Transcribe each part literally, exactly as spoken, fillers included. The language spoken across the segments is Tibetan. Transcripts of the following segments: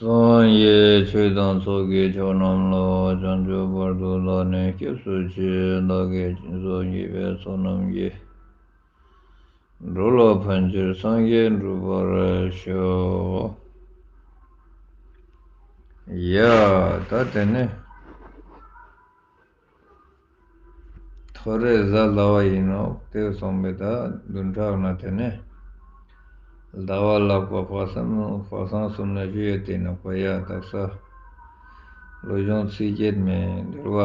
སངས་རྒྱས་ཆོས་དང་ཚོགས་ཀྱི་མཆོག་རྣམས་ལ། བྱང་ཆུབ་བར་དུ་བདག་ནི་སྐྱབས་སུ་མཆི། བདག་གིས་སྦྱིན་སོགས་བགྱིས་པའི་ཚོགས་རྣམས་ཀྱིས། འགྲོ་ལ་ཕན་ཕྱིར་སངས་རྒྱས་འགྲུབ་པར་ཤོག། ཡ། ད་དེ་ནས། ཐོ་རེ་གཟའ་ཟླ་བ་ཡིན་ནོ། དེ་སོང་པས་ད་བདུན་ཕྲག་ན་དེ་ནས་ཟླ་བ་ལྷག་པ་བར་སང་བར་སང་གསུམ་ན་བཞུགས་ཡོད་དེ་ནོ་པ། ཡ། དག་ས་ལོ་གཞོན་ཚིགས་བརྒྱད་མེ་འདུལ་བ།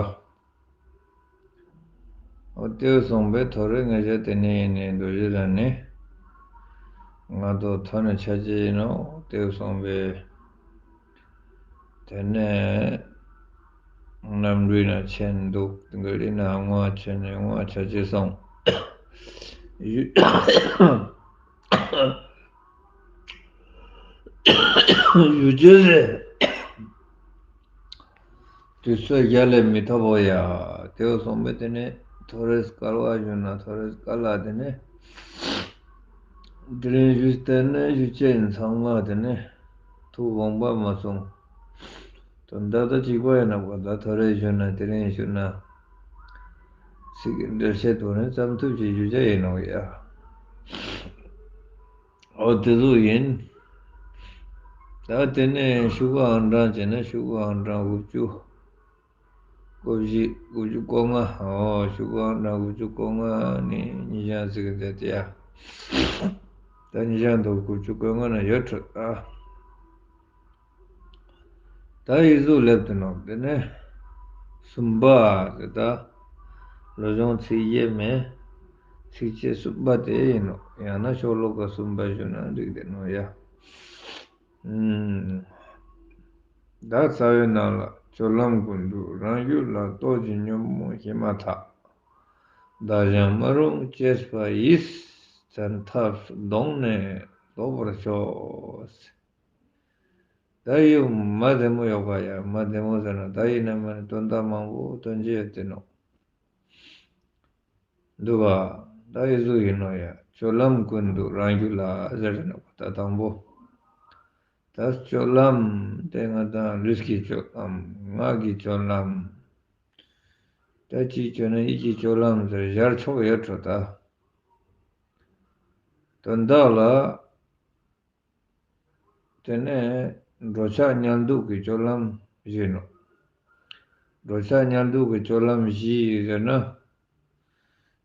ཨོ་དེ་སོང་པས་ཐོ་རེ་ང་ཞ་དེ་ནས་ཡིན་ནས་རྡོ་རྗེ་གདན་ནས་ང་དོ་ཐོ་ནས་ཆ་ཅེ་ཡིན་ནོ། དེ་སོང་པས། དེ་ནས་གནམ་གྲུའི་ནང་ཆེན་འདུག། ག་རི་ནང་ངོ་ཆེན་ནས་ངོ་ཆ་ཅེས་སོང་། ཡུ་ཡུ་ཅེ་རེ། དུས་ཚོད་རྒྱ་ལས་མི་ཐོབ་བོ་ཡ། དེ་སོང་པས་དེ་ནས་ཐོ་རེས་སྐལ་བ་ཞུ་ན་ཐོ་རེས་སྐལ་ལ་དེ་ནས་དེ་རིང་ཞུ་དེ་ནས་ཞུ་ཅེས་ཚང་མ་དེ་ནས་ཐུགས་དགོངས་པ་མ་སོང་། དོན་དག་ད་གཅིག་པ་ཡིན་ན་གོ། ད་ཐོ་རེ་ཞུ་ན་དེ་རིང་ཞུ་ན་ཚིག་འགྲེལ་བཤད་དུ་ནི་བརྩམས་ཐུབ་ཅེས་ཞུ་བྱ་ཡིན་ནོ་ཡ། ཨོ་དེ་ཚོ་ཡིན། ད་དེ་ནས་ཤུག་ཨང་གྲངས་བྱས་ན་ཤུག་ཨང་གྲངས་དགུ་བཅུ་གོ་བཞི་དགུ་བཅུ་གོ་ལྔ། ཨོ་ཤུག་ཨང་གྲངས་དགུ་བཅུ་གོ་ལྔ་ནི་ཉི་ཤང་ཟིག་མཛད་དེ་ཡ། ད་ཉི་ཤང་དུ་དགུ་བཅུ་གོ་ལྔ་ན་ཡོད་འགྲོ་ད། ད་ཡིག་གཟུགས་ལེབ་ཏུ་ནོག། དེ་ནས་གསུམ་པ་དེ་ད་ལོ་གཞོན་ཚིགས་བརྒྱད་མེ་ཚིགས་བཅད་གསུམ་པ་དེ་ཡིན་ནོ། ཡང་ན་ཤོ་ལོ་ཀ་གསུམ་པ་ཞུ་ན་འགྲིག་དེ་ནོ་ཡ། ཨུམ། བདག་རྩ་བའི་ནང་ལ་སྤྱོད་ལམ་ཀུན་ཏུ་རང་རྒྱུད་ལ། རྟོག་ཅིང་ཉོན་མོངས་སྐྱེས་མ་ཐག། བདག་ཀྱང་མ་རུངས་སྐྱེས་པ་ཡིས། བཙན་ཐབས་གདོང་ནས་བཟློག་པར་ཤོག། ད་ཡོད་མ་བདེ་མོ་ཡོད་ག་ཡ། མ་བདེ་མོ་ཟེར་ན་ད་ཡིན་ན་མ་ནི་དོན་དག་མང་པོ་སྟོན་གྱི་ཡོད་དེ་ནོ། འདུག་ག། ད་ཡི་གཟུགས་ཡིན་ནོ་ཡ། སྤྱོད་ལམ་ཀུན་ཏུ་རང་རྒྱུད་ལ་ཟེར་ནོ། ད་དང་པོ་ད་སྤྱོད་ལམ་དེ་ང་དང་ལུས་ཀྱི་སྤྱོད་ལམ། ངག་གི་སྤྱོད་ལམ། ད་གཅིག་བྱས་ན་ཡིད་ཀྱི་སྤྱོད་ལམ་ཟེར་སྦྱར་ཆོག་ཡོད་འགྲོ་ད། དོན་དག་ལ། དེ་ནས་འགྲོ་འཆག་ཉལ་འདུག་གི་སྤྱོད་ལམ་བཞི་ནོ། འགྲོ་འཆག་ཉལ་འདུག་གི་སྤྱོད་ལམ་བཞི་ཟེར་ན།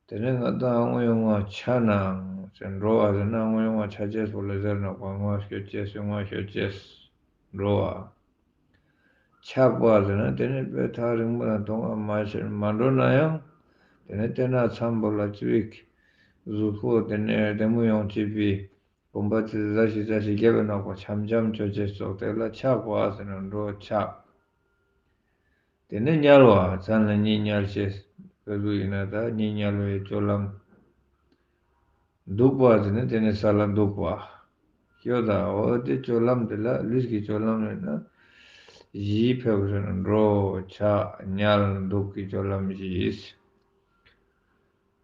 དེ་ནས་ང་དང་སྔོན་ཡོང་བ་ཆ་ནའང་ཟེར། འགྲོ་བ་ཟེར་ན་སྔོན་ཡོང་བ་ཆ་ཅེས་སོགས་ལ་ཟེར་ནོ་ག། སྔོན་སྐྱོད་ཅེས་སོགས། སྔོན་སྐྱོད་ཅེས་འགྲོ་བ། ཆགས་པ་ཟེར་ན་དེ་ནི་དཔེ་ཐག་རིང་པོ་ན་མཐོང་བ་མ་ཤེས་མ་འགྲོ་ན་ཡང་། དེ་ནི་དེ་ན་འཚམས་པོ་ལ་ཅིག་གཟུགས་པོ་དེ་ནས་བདེ་མོ་ཡོང་བྱེད་པའི་གོམ་པ་ཚིག་ཟ་ཞིག་ཟ་ཞིག་རྒྱབ་པའི་ནག་པོ་འཆམ་འཆམ་ཅོ་ཅེས་སོགས་དེ་ལ་ཆགས་པ་ཟེར་ན་འགྲོ་ཆགས། དེ་ནས་དམྱལ་བ་མཚན་ལ་གཉིད་དམྱལ་ཅེས། ག་ཟུག་ཡིན་ན་ད་གཉིད་དམྱལ་བའི་སྤྱོད་ལམ། འདུག་པ་ཟེར་ན་དེ་ནི་ས་ལ་འདུག་པ། ཤོད་ད། འོ་དེ་སྤྱོད་ལམ་དེ་ལ་ལུས་ཀྱི་སྤྱོད་ལམ་ལས་ན་བཞི་ཕེབས་ཟེར་ན་འགྲོ་ཆགས་དམྱལ་འདུག་གི་སྤྱོད་ལམ་བཞི་ཡིས།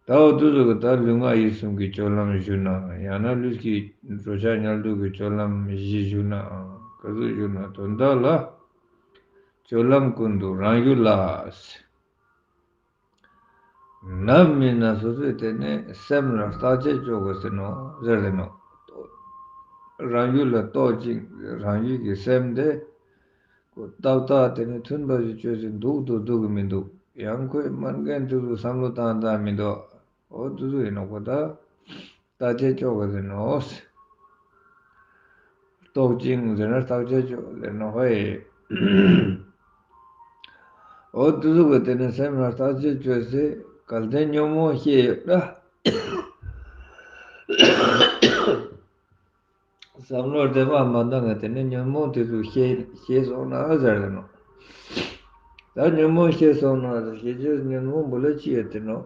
ད་འོ་དུ་ཟུག་གི་ད་ལུས་ངག་ཡིད་གསུམ་གྱི་སྤྱོད་ལམ་ཞུ་ན། ཡང་ན་ལུས་ཀྱི་འགྲོ་འཆག་དམྱལ་འདུག་གི་སྤྱོད་ལམ་བཞི་ཞུ་ན། ག་ཟུག་ཞུ་ན་དོན་དག་ལ། སྤྱོད་ལམ་ཀུན་ཏུ་རང་རྒྱུད་ལ། ནམ་མིན་ན་སོ་སོའི་དེ་ནས་སེམས་ལ་བརྟག་དཔྱད་ཅོ་དགོས་ཟེར་ནོ་ཟེར་ཟེར་ནོ། རང་རྒྱུད་ལ་རྟོག་ཅིང་རང་རྒྱུད་ཀྱི་སེམས་དེ་ཏག་ཏག་དེ་ནས་མཐུན་པ་ཞིག་ཅོས་ཟིན་འདུག་འདུག་འདུག་གི་མི་འདུག། ཡང་ཁོས་མ་རྒན་དུ་བསམ་བློ་བཏང་བཏང་མི་འདུག། འོ་དུ་དུ་ཡིན་ནོ་གོ་ད། བརྟག་དཔྱད་ཅོ་གི་ཟེར་ནོ། རྟོག་ཅིང་ཟེར་ན་བརྟག་དཔྱད་ཅོ་ཟེར་ནོ་ཧོ་ཡེ། འོ་དུ་དུ་གི་དེ་ནས་སེམས་ལ་བརྟག་དཔྱད་ཅོས་ཚེ་གལ་ཏེ་ཉོན་མོངས་སྐྱེས་ཡོད་ན། བསམ་བློ་བདེ་བ་མ་འདང་ངེ་དེ་ནས་ཉོན་མོངས་དེ་ཚོ་ཤེས་ཤེས་སོང་ན་ཟེར་ནོ། ད་ཉོན་མོངས་ཤེས་སོང་ན་ཟེར་ཤེས་ཅེས་ཉོན་མོངས་པོ་ལ་ཅི་ཡོད་དེ་ནོ།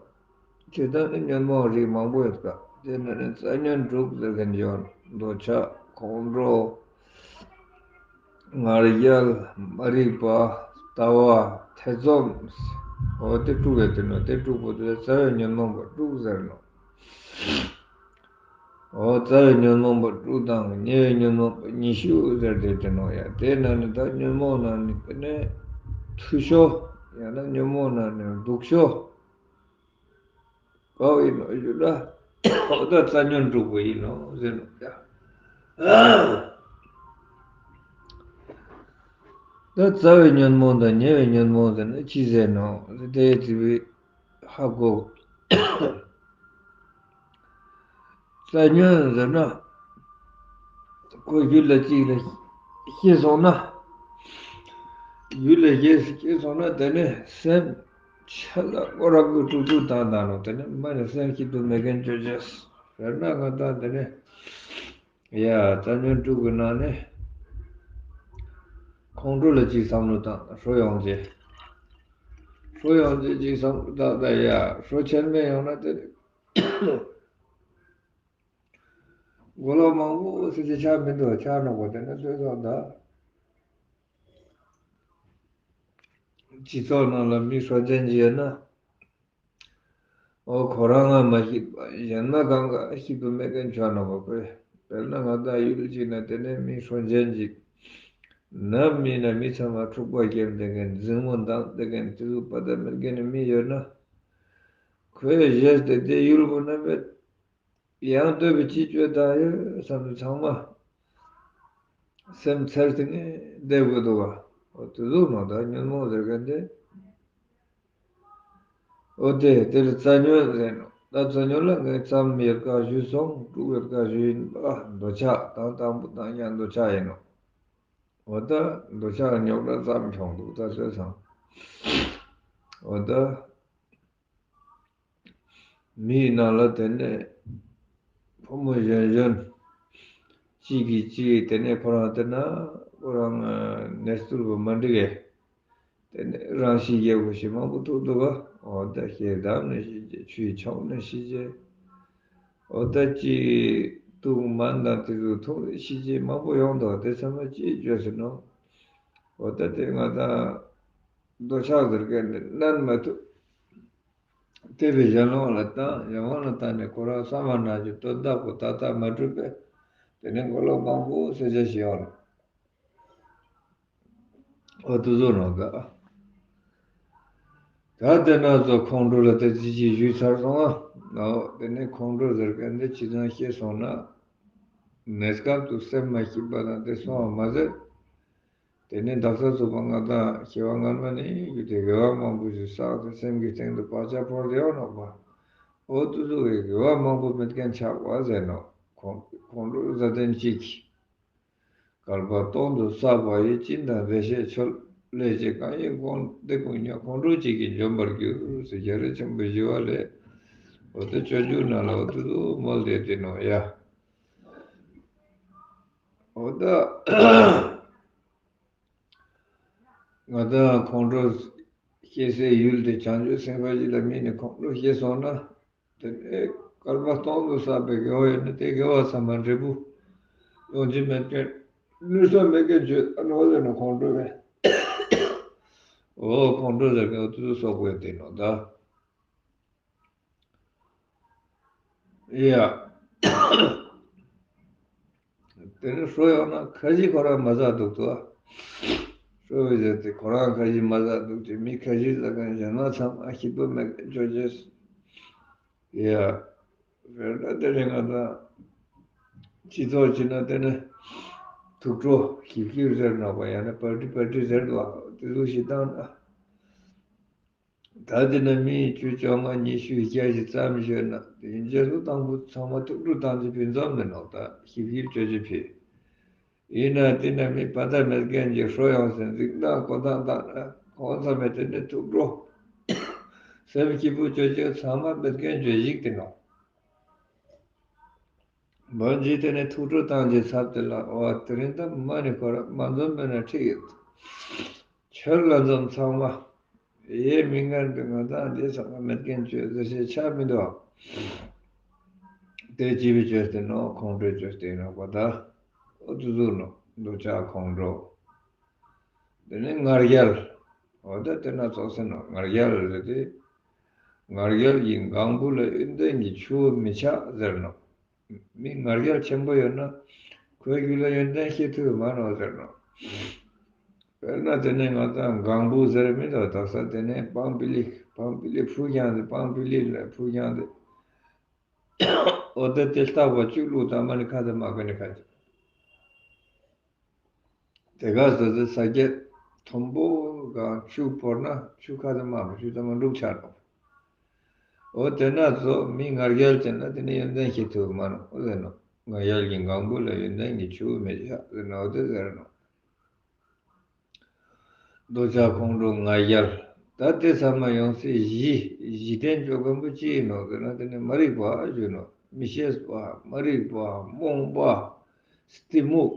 ཇི་ལྟར་ནི་ཉོན་མོངས་རིགས་མང་པོ་ཡོད་པ། དེ་ནི་རྩ་ཉོན་དྲུག་ཟེར་མཁན་ཡོད། འདོད་ཆགས་ཁོང་ཁྲོ། ང་རྒྱལ། མ་རིག་པ། ལྟ་བ། ཐེ་ཚོམ། འོ་དེ་དྲུག་ཡོད་དེ་ནོ། དེ་དྲུག་པོ་དེ་རྩ་བའི་ཉོན་མོངས་པ་དྲུག་ཟེར་ནོ། འོ་རྩ་བའི་ཉོན་མོངས་པ་དྲུག་དང་ཉེ་བའི་ཉོན་མོངས་པ་ཉི་ཤུ་ཟེར་ཏེ་དེ་ནོ་ཡ། དེ་ན་ནི་ད་ཉོན་མོངས་ན་ནི་དེ་ནས་མཐུ་ཤོ། ཡང་ན་ཉོན་མོངས་ན་ནི་སྡུག་ཤོ། ག་བ་ཡིན་ནོ་ཞུ་ན། འོ་ད་རྩ་ཉོན་དྲུག་པོ་ཡིན་ནོ་ཟེར་ནོ་ཡ། ད་རྩ་བའི་ཉོན་མོངས་དང་ཉེ་བའི་ཉོན་མོངས་ཟེར་ན་ཅི་ཟེར་ནོ། དེ་དེ་བི་ཧ་གོ། རྩ་ཉོན་ཟེར་ན། ཁོ་རྒྱུད་ལ་གཅིག་ལ་སྐྱེས་སོང་ན། རྒྱུད་ལ་སྐྱེས་སྐྱེས་སོང་ན་དེ་ནས་སེམས་ཆ་ལ་ཁོ་རང་གི་དཀྲུག་དཀྲུག་བཏང་བཏང་ནོ། དེ་ནས་མ་ནས་སེམས་སྐྱིད་སྡུག་མེད་མཁན་ཅོ་ཅེས། དཔེར་ན་ང་དང་དེ་ནས་ཡ་རྩ་ཉོན་དྲུག་གི་ནང་ནས་ཁོང་ཁྲོ་ལ་གཅིག་བསམ་བློ་བཏང་། ཧྲོ་ཡོང་རྗེས། ཧྲོ་ཡོང་རྗེས་གཅིག་བསམ་བློ་བཏང་། ད་ཡ་ཧྲོ་ཆེན་མེད་ཡོང་ན་དེ་ནས། མགོ་ལོག་མང་པོ་ཟེར་གྱི་ཆགས་མི་འདུག་ཆགས་ནོ་གོ། དེ་ནས་ལྟོས་དང་ད། སྤྱི་ཚོགས་ནང་ལ་མི་ཧྲོ་ཅན་ཅིག་ཡོད་ན། འོ་ཁོ་རང་ང་མ་ཤི་བ་གཞན་མ་གང་ག་ཤི་བ་མེད་མཁན་ཆགས་ནོ་གོ་པས། དཔེར་ན་ང་དང་ཡུལ་ཅིག་ན་དེ་ནས་མི་ཧྲོ་ཅན་ཅིག་ནམ་མིན་ན་མི་ཚང་མ་འཁྲུག་པ་སྐྱེལ་བསྡད་མཁན། འཛིང་མོ་འདང་བསྡད་མཁན། དེ་ཚོ་པ་ད་མེད་མཁན་མི་ཡོད་ན། ཁོས་བཞེས་ཏེ་དེ་ཡུལ་པོ་རྣམ་པས། ཡང་ལྟོས་པའི་ཅི་སྤྱོད་དང་ཡོད་བསམ་ནས་ཚང་མ་སེམས་འཚེར་ཏེ་ནས་བསྡད་དགོས་འདུག་བ། འོ་དེ་ཟུག་ནོ་ད་ཉོན་མོངས་ཟེར་མཁན་དེ། འོ་དེ་དེ་ལ་རྩ་ཉོན་ཟེར་ནོ། ད་རྩ་ཉོན་ལ་ངས་ཙམ་ཡོད་ཀ་ཞུས་སོང་། དྲུག་ཡོད་ཀ་ཞུས་ཡིན་པ། འདོད་ཆགས་དང་དང་པོ་དང་ཡང་འདོད་ཆགས་ཡིན་ནོ། འོ་ད་འདོད་ཆགས་རྙོག་དྲ་ཙམ་བྱུང་འདུག་ད་བཟོད་སོང་། འོ་ད། མིའི་ནང་ལ་དེ་ནས་ཕོ་མོ་གཞོན་གཞོན་གཅིག་གིས་གཅིག་དེ་ནས་ཁོ་རང་དེ་ན་ཁོ་རང་ནས་ཐུར་བུ་མ་འགྲིག་གས། དེ་ནས་རང་ཤི་རྒྱལ་པོ་ཞིག་མང་པོ་ཐུག་འདུག་ག། འོ་ད་ཤེད་བསྡམས་ནས་ཤི་རྗེས། ཆུའི་མཆོང་ནས་ཤི་རྗེས། འོ་ད་ཅིག་དུག་སྨན་དང་དེ་ཚོ་འཐུང་ནས་ཤི་རྗེས་མང་པོ་ཡོང་འདུག་དེ་ཚང་མ་ཅིའི་རྗེས་སུ་ནོ། འོ་ད་དེ་ང་དང་འདོད་ཆགས་ཟེར་མཁན་དེ་མནན་མ་ཐུབ། དེ་བས་གཞན་དབང་ལ་བཏང་། གཞན་དབང་ལ་བཏང་ནས་ཁོ་རང་བསམ་པ་ནང་བཞིན་དོན་དག་པོ་ཏག་ཏག་མ་གྲུབ་པས། དེ་ནས་མགོ་ལོག་མང་པོ་ཟེར་བྱ་ཞིག་ཡོང་ལ། འོ་དེ་ཚོ་ནང་ད། ད་དེ་ན་ཚོ་ཁོང་ཁྲོ་ལ་དེ་ཅི་ཅི་ཞུས་ཚར་སོང་ང་། འོ་དེ་ནས་ཁོང་ཁྲོ་ཟེར་མཁན་དེ་ཇི་ཙམ་ཤེས་སོང་ན། གནས་སྐབས་དུ་སེམས་མ་སྐྱིད་པ་དང་དེ་སོང་བ་མ་ཟད། དེ་ནས་བདག་ས་ཚུགས་པ་ང་དང་སྐྱེ་བ་སྔ་མ་ནས་རྒྱུ་དེ་དགེ་བ་མང་པོ་ཞིག་བསགས་ཏེ་སེམས་ཀྱི་སྟེང་དུ་བག་ཆགས་བོར་ཏེ་ཡོད་ནོག་པ། འོ་དེ་ཚོ་གི་དགེ་བ་མང་པོ་མེད་མཁན་ཆགས་པ་ཟེར་ནོ། ཁོང་ཁོང་ཁྲོ་བཟའ་དོན་གཅིག་བསྐལ་པ་སྟོང་དུ་བསགས་པ་ཡི། སྦྱིན་དང་བདེ་གཤེགས་མཆོད་ལས་བྱེད། གང་ཡིན་དགོངས་ཏེ་ཀུན་ཉོན། ཁོང་ཁྲོ་གཅིག་གིས་འཇོམས་པར་འགྱུར། ཟེར་རྒྱལ་སྲས་ཆེན་པོ་ཞི་བ་ལྷས། འོ་དེ་སྤྱོད་འཇུག་ནང་ལ་འོ་དེ་ཚོ་མོལ་ཏེ་དེ་ནོ་ཡ། འོ་ད། ང་དང་ཁོང་ཁྲོ་སྐྱེ་སའི་ཡུལ་དེ་བྱང་ཆུབ་སེམས་དཔའ་ཞིག་ལ་དམིགས་ནས་ཁོང་ཁྲོ་སྐྱེས་སོང་ན། དེ་ནས་བསྐལ་པ་སྟོང་དུ་བསགས་པའི་དགེ་བ་ཡོད་ན་དེ་དགེ་བ་ཚང་མ་འབྲས་བུ་ཡོང་རྒྱུ་མེད་མཁན། ནུས་ས་མེད་མཁན་བརྗོད་ཨ་ནོ་ཟེར་ནོ་ཁོང་ཁྲོ་བས། འོ་ཁོང་ཁྲོ་ཟེར་མཁན་འོ་དེ་ཚོ་སོག་པོའི་དེ་ནོ་ད། ཡ། དེ་ནས་ཧྲོ་ཡོང་ན་ཁ་ཞིག་ཁོ་རང་མ་ཟ་འདུག་ཏོ། ཧྲོ་བའི་ཟེར་ཏེ་ཁོ་རང་ཁ་ཞིག་མ་ཟ་འདུག་ཅེས། མི་ཁ་ཞིག་ཟ་མཁན་གཞན་མ་ཚང་མ་སྐྱིད་པོ་མེད་མཁན་ཅོ་ཅེས། ཡ། དཔེར་ན་དེ་རིང་ང་དང་སྤྱི་ཚོགས་ཀྱི་ནང་དེ་ནས་ཐུགས་སྤྲོ་ཞིབ་ཞིབ་ཟེར་ནོག་པ། ཡང་ན་པར་ཏི་པར་ཏི་ཟེར་ལ་དེ་ཚོ་ཞིག་བཏང་ན། ད་དེ་ན་མི་བཅུ་བཅོ་ལྔ་ཉི་ཤུ་བརྒྱ་ཞིག་ཙམ་ཞིག་ཡོད་ན། དེ་རྗེས་སུ་དང་པོ་ཚང་མ་ཐུགས་སྤྲོ་བཏང་ཅིག་ཕུལ་འཛོམས་མི་ནོག་ད་ཞིབ་ཞིབ་ཅོ་ཅིག་ཕུལ། ཡིན་ན་དེ་ན་མི་པ་ད་མེད་མཁན་གྱི་ཧྲོ་ཡོང་ཟེར་འཛིག་སྣང་ཀོ་ཐང་བཏང་ན། གང་ཙམ་མེད་དེ་ནི་ཐུགས་སྤྲོ་སེམས་སྐྱིད་པོ་ཅོ་ཅིག་ཚང་མ་མེད་མཁན་ཅོ་ཞིག་དེ་ནོག་མ་འཇིག་དེ་ནས་ཐུགས་སྤྲོ་བཏང་རྗེས་ཚབ་དེ་ལ། འོ་དེ་རིང་ད་མ་ནི་ཁོ་ར་མ་འཛོམས་མེད་ན་འགྲིག་ཡོད། ཁྱོད་ལ་འཛོམས་ཚང་མ། ཡེ་མི་ངན་པའི་ང་དང་འདི་ཚང་མ་མེད་མཁན་ཅོས་ཟེར་ཤེས་ཆགས་མི་འདུག་དེ་ཅི་བའི་ཅོས་ཏེ་ནོ། ཁོང་ཁྲོའི་ཅོས་ཏེ་ནོ་པ་ད། འོ་དུ་ཟུར་ནོ་འདོད་ཆགས་ཁོང་ཁྲོ། དེ་ནས་ང་རྒྱལ། འོ་ད་དེ་ན་ཙོགས་ཟེར་ནོ་ང་རྒྱལ་རེད་དེ། ང་རྒྱལ་གྱི་ལྒང་བུ་ལ་ཡོན་ཏན་གྱི་ཆུ་བོ་མི་ཆགས་ཟེར་ནོ། མི་ང་རྒྱལ་ཆེན་པོ་ཡོད་ན་ཁོའི་རྒྱུད་ལ་ཡོན་ཏན་སྐྱེ་ཐུབ་མ་ནོ་ཟེར་ནོ། དཔེར་ན་དེ་ནས་ང་ཚང་གང་བུ་ཟེར་མི་འདུག་དག་ས་དེ་ནས་སྤང་པི་ལི་སྤང་པི་ལི་ཕུ་རྒྱང་དེ་སྤང་པི་ལི་ལ་ཕུ་རྒྱང་དེ། འོ་དེ་དེ་ལྟ་བུ་བཅུག་བླུགས་དང་མ་ནི་ཁ་དེ་མ་གོ་ནི་ཁ་ཅིག་དེ་ག་ཟེར་ཟེར་ས་སྐྱེད་མཐོན་པོ་གང་ཆུ་བོར་ན་ཆུ་ཁ་དེ་མ་བུ་ཆུ་དེ་མ་འབྲུག་ཆགས་འགྲོ། འོ་དེ་ན་ཚོ་མི་ང་རྒྱལ་ཅན་ལ་དེ་ནི་ཡོན་ཏན་ཤེས་ཐུབ་མ་ནོ་ཟེར་ནོ། ང་རྒྱལ་གྱི་གང་བུ་ལ་ཡོན་ཏན་གྱི་ཆུ་བོ་མི་ཆགས་ཟེར་ནོ། འོ་དེ་ཟེར་ནོ། འདོད་ཆགས་ཁོང་ཁྲོ་ང་རྒྱལ། ད་དེ་ཚང་མ་ཡོང་སའི་གཞི་གཞི་རྟེན་བཅོ་མཁན་པོ་ཅི་ཡིན་ནོ་ཟེར་ན་དེ་ནི་མ་རིག་པ་ཞུ་ནོ། མི་ཤེས་པ་མ་རིག་པ་རྨོངས་པ་གཏི་མུག་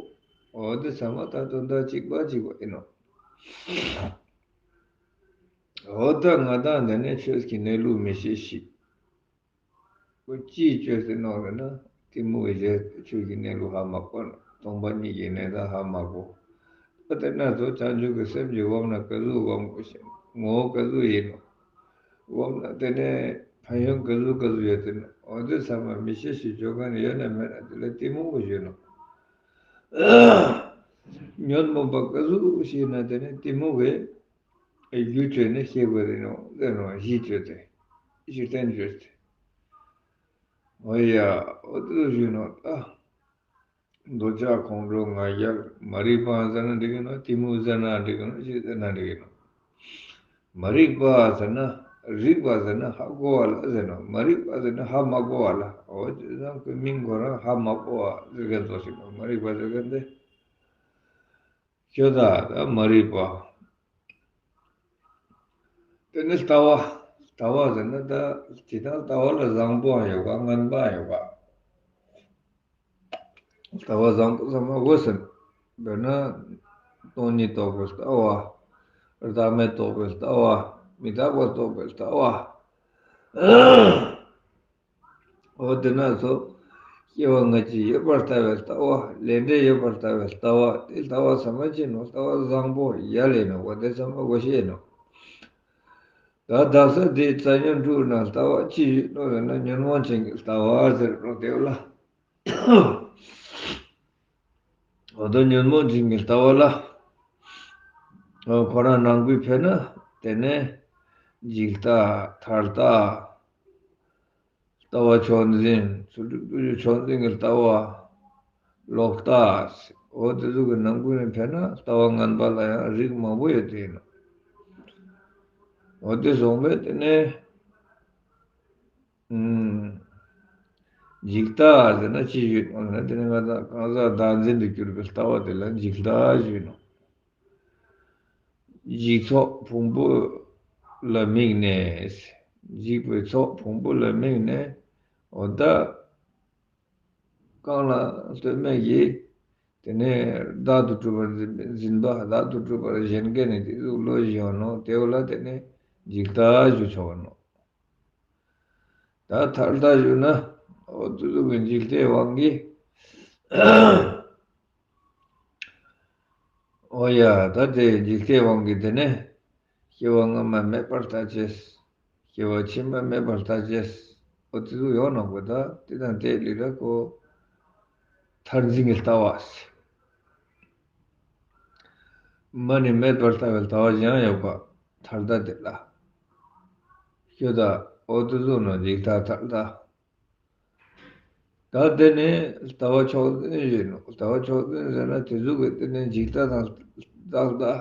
འོ་དེ་ཚང་མ་ད་དོན་དག་གཅིག་པ་གཅིག་པ་ཡིན་ནོ། འོ་ད་ང་དང་འདི་ནས་ཆོས་ཀྱི་གནས་ལུགས་མི་ཤེས་ཤིག་ཁོ་ཅིའི་བཅོས་ཟེར་ནོ་ཟེར་ན་གཏི་མུག་གི་རྗེས་ཆོས་ཀྱི་གནས་ལུགས་ཧ་མ་གོ་ནོ། སྟོང་པ་ཉིད་ཀྱི་གནས་སྟངས་ཧ་མ་གོ། ད་དེ་ན་ཚོ་བྱང་ཆུབ་ཀྱི་སེམས་ཀྱི་དབང་ན་ག་ཟུག་དབང་གོ་ཞེ་ན་ངོ་བོ་ག་ཟུག་ཡིན་ནོ། དབང་ན་དེ་ནས་ཕན་ཡོན་ག་ཟུག་ག་ཟུག་ཡོད་དེ་ནོ། འོ་དེ་ཚང་མ་མི་ཤེས་ཤིག་བཅོ་མཁན་ཡོད་ན་མེད་ན་དེ་ལ་གཏི་མུག་གོ་ཞུ་ནོ། ཉོན་མོངས་པ་ག་ཟུག་ཞིག་ན་དེ་ནི་གཏི་མུག་གི་རྒྱུ་བཅོས་ནས་ཤེས་དགོས་རེད་ནོ་ཟེར་ནོ། གཞི་བཅོས་ཏེ་གཞི་རྟེན་བཅོས་ཏེ། འོ་ཡ། འོ་དེ་ཞུས་ནོ་ད། འདོད་ཆགས་ཁོང་ཁྲོ་ང་རྒྱལ་མ་རིག་པའང་ཟེར་ན་འགྲིག་གི་ནོ། གཏི་མུག་ཟེར་ན་འགྲིག་གི་ནོ། གཞི་ཟེར་ན་འགྲིག་གི་ནོ། མ་རིག་པ་ཟེར་ན་རིག་པ་ཟེར་ན་ཧ་གོ་བ་ལ་ཟེར་ནོ། མ་རིག་པ་ཟེར་ན་ཧ་མ་གོ་བ་ལ། འོ་དེ་ཚང་ཁོའི་མིང་ཁོ་རང་ཧ་མ་གོ་བ་ཟེར་མཁན་ཚོ་ཞིག་ནོ། མ་རིག་པ་ཟེར་མཁན་དེ། ཁྱོད་ད་ད་མ་རིག་པ། དེ་ནི་ལྟ་བ། ལྟ་བ་ཟེར་ན་ད་ཇི་ལྟར་ལྟ་བ་ལ་བཟང་པོའང་ཡོད་པ་ངན་པའང་ཡོད་པ། ལྟ་བ་བཟང་པོ་ཚང་མ་དགོས་ཟེར། དཔེར་ན་སྟོང་ཉིད་རྟོགས་པའི་ལྟ་བ། བདག་མེད་རྟོགས་པའི་ལྟ་བ། མི་རྟག་པ་རྟོགས་པའི་ལྟ་བ། འོ་དེ་ན་ཚོ། སྐྱེ་བ་སྔ་ཕྱི་ཡོད་པར་ལྟ་བའི་ལྟ་བ། ལས་འབྲས་ཡོད་པར་ལྟ་བའི་ལྟ་བ། དེ་ལྟ་བ་ཚང་མ་ཅི་ནོ། ལྟ་བ་བཟང་པོ་ཡ་ལས་ནོ། འོ་དེ་ཚང་མ་དགོས་ཤེས་ནོ། ད་དག་ས་དེའི་རྩ་ཉོན་དྲུག་ན་ལྟ་བ་ཅི་ཡོད་ནོ་ཟེར་ན་ཉོན་མོངས་ཅན་གྱི་ལྟ་བ་ཟེར་ནོ་དེ་ལ། འོ་ད་ཉོན་མོངས་ཅན་གྱི་ལྟ་བ་ལ། འོ་ཁོ་རང་ནང་ཁུལ་ཕེབས་ན་དེ་ནས་འཇིག་ལྟ་ཐར་ལྟ། ལྟ་བ་མཆོག་འཛིན། ཚུལ་ཁྲིམས་བརྟུལ་ཞུགས་མཆོག་འཛིན་གྱི་ལྟ་བ། ལོག་ལྟ། འོ་དེ་ཚོ་གི་ནང་ཁུལ་ནས་ཕེབས་ན་ལྟ་བ་ངན་པ་ལ་ཡང་རིགས་མང་པོ་ཡོད་དེ་ཡིན་ནོ། འོ་དེ་སོང་བས་དེ་ནས། ཨུམ། འཇིག་ལྟ་ཟེར་ན་ཅི་ཞིག་ཡོད་ནོ་ཟེར་ན་དེ་ནས་ང་དང་གང་ཟག་བདག་འཛིན་དུ་གྱུར་པའི་ལྟ་བ་དེ་ལ་འཇིག་ལྟ་ཞིག་ཡོད་ནོ། འཇིག་ཚོགས་ཕུང་པོ་ལ་དམིགས་ནས། འཇིག་པའི་ཚོགས་ཕུང་པོ་ལ་དམིགས་ནས། འོ་ད། རྐང་ལག་ལྟོས་མེད་ཀྱིས། དེ་ནས་བདག་ཏུ་གྲུབ་པར་འཛིན་པའི་འཛིན་པ། བདག་ཏུ་གྲུབ་པར་གཞན་ཁས་ནས་དེ་ཟུག་བློ་ཞིག་ཡོང་ནོ། དེ་བ་ལ་དེ་ནས་འཇིག་ལྟ་ཞུ་ཆོག་ནོ། ད་ཐར་ལྟ་ཞུ་ན། འོ་དེ་ཟུག་གི་འཇིག་ལྟའི་དབང་གིས། འོ་ཡ། ད་དེ་འཇིག་ལྟའི་དབང་གིས་དེ་ནས་སྐྱེ་བ་སྔ་མ་མེད་པར་ལྟ་ཅེས། སྐྱེ་བ་ཕྱི་མ་མེད་པར་ལྟ་ཅེས། འོ་དེ་ཚོ་ཡོང་ནོ་གོ། ད་དེ་དང་དེ་ལས་ལ་ཁོ་མཐར་འཛིན་གྱི་ལྟ་བ་ཟེར། མ་ནི་མེད་པར་ལྟ་བའི་ལྟ་བ་གཞན་ཡོད་པ། ཐར་ལྟ་དེ་ལ། ཁྱོད་ད་འོ་དེ་ཚོ་ནོ་འཇིག་ལྟ་ཐར་ལྟ། ད་དེ་ནི་ལྟ་བ་མཆོག་འཛིན་ཡིན་ནོ། ལྟ་བ་མཆོག་འཛིན་ཟེར་ན་དེ་ཟུག་གི་དེ་ནི་འཇིག་ལྟ་དང་བདག་ལྟ།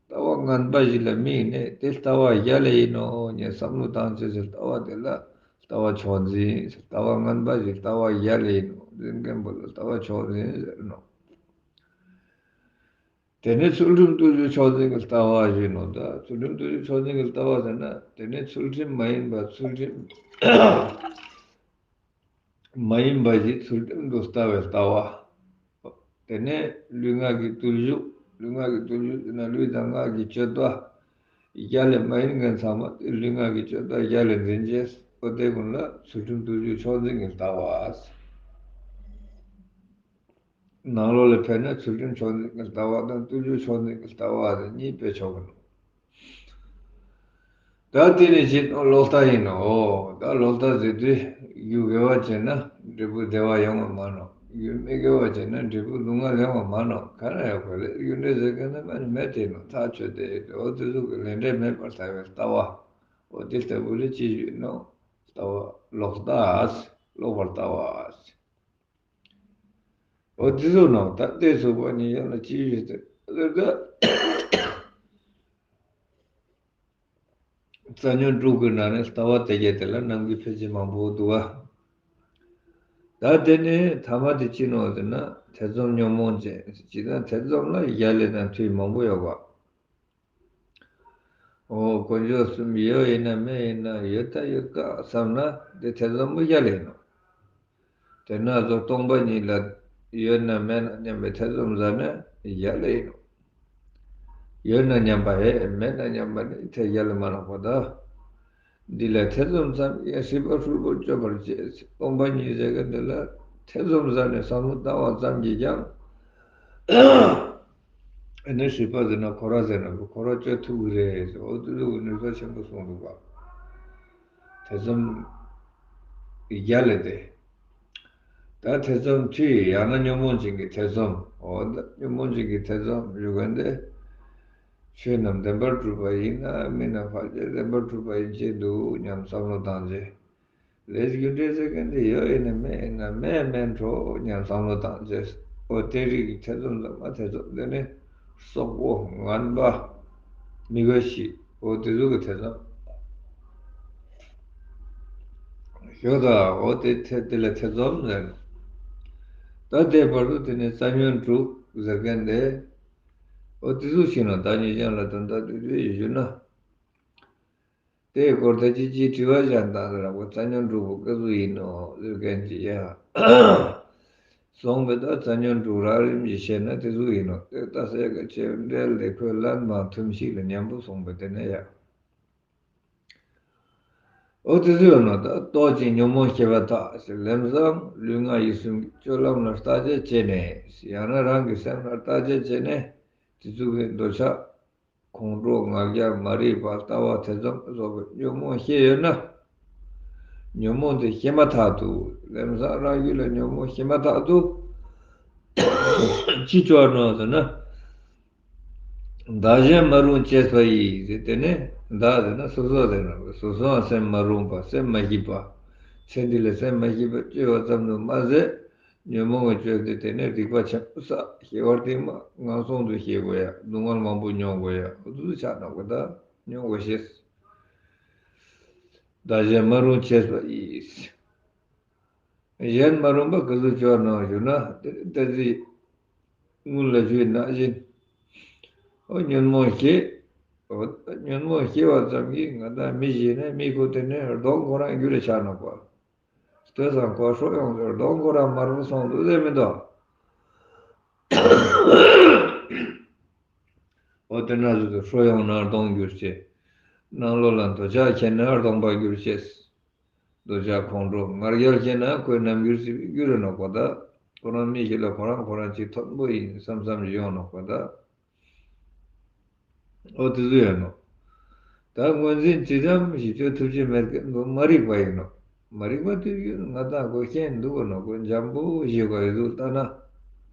ལྟ་བ་ངན་པ་ཞིག་ལ་དམིགས་ནས་དེ་ལྟ་བ་གཞན་ལས་ཡིན་ནོ་ཉེ་བསམ་བློ་བཏང་ཅེས་ཟེར། ལྟ་བ་དེ་ལ་ལྟ་བ་མཆོག་འཛིན་ཟེར། ལྟ་བ་ངན་པ་ཞིག་ལྟ་བ་གཞན་ལས་ཡིན་ནོ་འཛིན་མཁན་པོ་ལ་ལྟ་བ་མཆོག་འཛིན་ཟེར་ནོ། དེ་ནི་ཚུལ་ཁྲིམས་བརྟུལ་ཞུགས་མཆོག་འཛིན་གྱི་ལྟ་བ་ཞིག་ནོ། ད་ཚུལ་ཁྲིམས་བརྟུལ་ཞུགས་མཆོག་འཛིན་གྱི་ལྟ་བ་ཟེར་ན་དེ་ནི་ཚུལ་ཁྲིམས་མ་ཡིན་པ་ཚུལ་ཁྲིམས། མ་ཡིན་པ་ཞིག་ཚུལ་ཁྲིམས་དུ་ལྟ་བའི་ལྟ་བ། དེ་ནས་ལུས་ངག་གི་བརྟུལ་ཞུགས། ལུས་ངག་གི་བརྟུལ་ཞུགས་ཟེར་ན་ལུས་དང་ངག་གི་སྤྱོད་པ། རྒྱ་ལས་མ་ཡིན་མཁན་ཚང་མ་དེ་ལུས་ངག་གི་སྤྱོད་པ་རྒྱ་ལས་འཛིན་ཅེས། འོ་དེ་ཀུན་ལ་ཚུལ་ཁྲིམས་བརྟུལ་ཞུགས་མཆོག་འཛིན་གྱི་ལྟ་བ། ནང་ལོགས་ལ་ཕེབས་ན་ཚུལ་ཁྲིམས་མཆོག་འཛིན་གྱི་ལྟ་བ་དང་བརྟུལ་ཞུགས་མཆོག་འཛིན་གྱི་ལྟ་བ་དེ་གཉིས་དཔེ་ཆོག་གི་འདུག་ད་དེ་ནི་ཅི་ལོག་ལྟ་ཡིན་ནོ། ད་ལོག་ལྟ་ཟེར་དུས་རྒྱུ་དགེ་བ་བྱས་ན་ འབྲས་བུ་བདེ་བ་ཡོང་བ་མ་ནོག་རྒྱུ་མི་དགེ་བ་བྱས་ན་འབྲས་བུ་སྡུག་བསྔལ་ཡོང་བ་མ་ནོག་ག་རེ་ཡོད་པ་རེད། རྒྱུ་འབྲས་ཟེར་མཁན་ནི་མ་ནི་མེད་དེ་ནོག་ཐག་ཆོད་དེ་འོ་དེ་ཚོ་གི་ལས་འབྲས་མེད་པར་ལྟ་བའི་ལྟ་བ། འོ་དེ་ལྟ་བུ་ལ་ཅི་ཞུ་ནོག་ལྟ་བ་ལོག་ལྟ། ལོག་པར་ལྟ་བ། འོ་དེ་ཚོ་ནང་ད་ལྟའི་ཚོགས་པ་ཉིད་ཡང་ལ་ཅི་ཞུ་དེ་ལ་ད། རྩ་ཉོན་དྲུག་གི་ནང་ནས་ལྟ་བ་དེ་གྱད་དེ་ལ་ནང་གི་ཕལ་ཆེར་མང་པོ་འདུག་ག་ད་དེ་ནས་ཐ་མ་དེ་ཅི་ནོག་ཟེར་ན་ཐེ་ཚོམ་ཉོན་མོངས་ཅན་ཅི་ད་ཐེ་ཚོམ་ལ་ཡ་ལས་དང་མཐུ་མང་པོ་ཡོད་པ། འོ་དཀོན་མཆོག་གསུམ་ཡོད་ཡིན་ན་མེད་ཡིན་ན་ཡོད་ད་ཡོད་ཀ་བསམ་ན་དེ་ཐེ་ཚོམ་པོ་ཡ་ལས་ནོག་དེ་ན་ཚོ་སྟོང་པ་ཉིད་ལ་ཡོད་ན་མེད་ན་སྙམ་པའི་ཐེ་ཚོམ་ཟ་ན་ཡ་ལ་ཡིན་ནོག་ཡོད་ན་སྙམ་པ་ཧེ་མེད་ན་སྙམ་པ་ནི་ཐེ་ཡ་ལ་མ་ནོག་པ་ད། འདི་ལ་ཐེ་ཚོམ་ཙམ་ཡང་སྲིད་པ་ཧྲུལ་པོར་གཅོད་པར་བྱེད། སྟོང་པ་ཉིད་ཟེར་མཁན་འདི་ལ་ཐེ་ཚོམ་ཟ་ནས་བསམ་བློ་བཏང་བ་ཙམ་གྱིས་ཀྱང་ཨ་ནི་སྲིད་པ་ཟེར་ན་འཁོར་བ་ཟེར་ན་འཁོར་བ་གཅོད་ཐུབ་ཀྱི་རེད་ཟེར་འོ་དེ་ཚོ་གི་ནུས་པ་ཆེན་པོ་གསུངས་འདུག་ག་ཐེ་ཚོམ་རྒྱ་ལས་ཏེ། ད་ཐེ་ཚོམ་མཐུ་ཡང་ན་ཉོན་མོངས་ཅན་གྱི་ཐེ་ཚོམ། འོ་ད་ཉོན་མོངས་ཅན་གྱི་ཐེ་ཚོམ་ཞུ་མཁན་དེ། ཆོས་རྣམས་བདེན་པར་གྲུབ་པ་ཡིན་ན་མིན་ན་ཕལ་ཆེར་བདེན་པར་གྲུབ་པ་ཡིན་གྱི་འདུག་སྙམ་བསམ་བློ་བཏང་རྗེས། ལས་རྒྱུ་འབྲས་ཟེར་མཁན་དེ་ཡོད་ཡིན་ན་མེད་ཡིན་ན་མེད་མེད་འགྲོ་སྙམ་བསམ་བློ་བཏང་རྗེས། འོ་དེ་རིགས་ཀྱི་ཐེ་ཚོམ་ལ་མ་ཐེ་ཚོམ་དེ་ནི་སོག་པོ་ངན་པ་མི་དགའ་ཞིག་འོ་དེ་ཚོ་གི་ཐེ་ཚོམ། ཞོ་ད་འོ་དེ་ཐེ་དེ་ལ་ཐེ་ཚོམ་ཟེར། ད་དེ་བར་དུ་དེ་ནི་རྩ་ཉོན་དྲུག་ཟེར་མཁན་དེ། འོ་དེ་ཚོ་ཞིག་ན་ད་ཉིད་ཀྱང་ལ་དོན་དག་དེ་དུས་ཡིན་ཞུ་ན། དེའི་སྐོར་ད་ཅི་ཅིའི་དྲི་བ་གཞན་དང་ཟེར་བ་རྩ་ཉོན་དྲུག་པོ་སྐབས་སུ་ཡིན་ནོ་ཟེར་མཁན་ཅི་ཡ། སོང་བས་ད་རྩ་ཉོན་དྲུག་རགས་རིམ་གྱིས་བཤད་ན་དེ་ཚོ་ཡིན་ནོ་དེ་ལྟ་སའི་ག་ཆེ་འབྲེལ་ལས་འཁོད་ལན་མང་ཐུམ་ཞིག་ལ་མཉམ་པོ་སོང་བས་དེ་ནས་ཡ། འོ་དེ་ཚོ་ཡོད་ནོ་ད་རྟོག་ཅིང་ཉོན་མོངས་སྐྱེ་བ་དག་ཟེར་ལམ་སང་ལུས་ངག་ཡིད་གསུམ་གྱི་སྤྱོད་ལམ་ལ་བརྟག་དཔྱད་བྱས་ནས་ཡང་ན་རང་གི་སེམས་ལ་བརྟག་དཔྱད་བྱས་ནས་དེ་ཚོ་གི་འདོད་ཆགས། ཁོང་ཁྲོ་ང་རྒྱལ་མ་རིག་པ་ལྟ་བ་ཐེ་ཚོམ་སོགས་པའི་ཉོན་མོངས་སྐྱེས་ཡོད་ན། ཉོན་མོངས་དེ་སྐྱེས་མ་ཐག་ཏུ་ལམ་སང་རང་རྒྱུད་ལ་ཉོན་མོངས་སྐྱེས་མ་ཐག་ཏུ་ཅི་སྐྱོར་ནོ་ཟེར་ན། བདག་གཞན་མ་རུངས་བྱས་པ་ཡིས་ཟེར་དེ་ནས་བདག་ཟེར་ན་སོ་སོ་ཟེར་ན་སོ་སོའང་སེམས་མ་རུངས་པ་སེམས་མ་ཞིག་པ། ཚེ་འདི་ལ་སེམས་མ་ཞིག་པ་སྐྱེ་བ་ཙམ་དུ་མ་ཟད། ཉོན་མོངས་ཀྱི་སྤྱོད་དེ་དེ་ནས་སྡིག་པ་ཆེན་པོ་བསགས་སྐྱེ་བ་རྟིང་མ་ངན་སོང་དུ་སྐྱེ་དགོས་ཡ་སྡུག་བསྔལ་མང་པོ་མྱོང་དགོས་ཡ་འུ་ཚུགས་ཆགས་ན་དགོས་ད་མྱོང་དགོས་ཤེས། བདག་གཞན་མ་རུངས་བྱས་པ་ཡིས། གཞན་མ་རུངས་པ་ག་ཚོད་སྐྱོར་ནོ་ཞུ་ན་དེ་ལྟ་ཚིག་སྔོན་ལ་ཞུས་ནང་བཞིན། ཨོ་ཉོན་མོངས་སྐྱེ། ཨོ་ཉོན་མོངས་སྐྱེ་བ་ཙམ་གྱིས་ང་དང་མི་ཞིག་ནས་མི་ཁོ་དེ་ནས་གདོང་ཁོ་རང་འགྱུར་རེ་ཆགས་ནོ་གོ། ལྟོས་སང་ཁོ་ཧྲོ་ཡོང་ཟེར་གདོང་ཁོ་རང་དམར་པོ་སོང་འདུག་ཟེར་མི་འདུག་ཨོ་དེ་ན་ཟུག་གི་ཧྲོ་ཡོང་ན་གདོང་འགྱུར་ཆེ། ནང་ལོགས་ལ་འདོད་ཆགས་ཁྱེར་ན་གདོང་པ་འགྱུར་ཆེ། འདོད་ཆགས་ཁོང་ཁྲོ་ང་རྒྱལ་ཁྱེར་ན་ཁོའི་རྣམ་འགྱུར་ཟེར་བའི་འགྱུར་རེ་ནོག་པ་ད། ཁོ་རང་མི་ཞིག་ལ་ཁོ་རང་ཁོ་རང་ཅིག་མཐོན་པོ་ཡིན་བསམ་བསམ་ཞིག་ཡོང་ནོག་པ་ད། ཨོ་དེ་ཚོ་ཡོད་ནོ། ད་ངོས་འཛིན་ཇི་ཙམ་ཞིག་བྱེད་ཐུབ་ཀྱི་མེད་མཁན་ཚོ་མ་རིག་པ་ཡིན་ནོ། མ་རིག་པ་དུས་རྒྱུན་ང་དང་གོ་ཤེས་འདུག་གོ་ནོ་གོ་འཇམ་པོ་ཞིག་གོ་ཡོད་དུ་ལྟ་ན།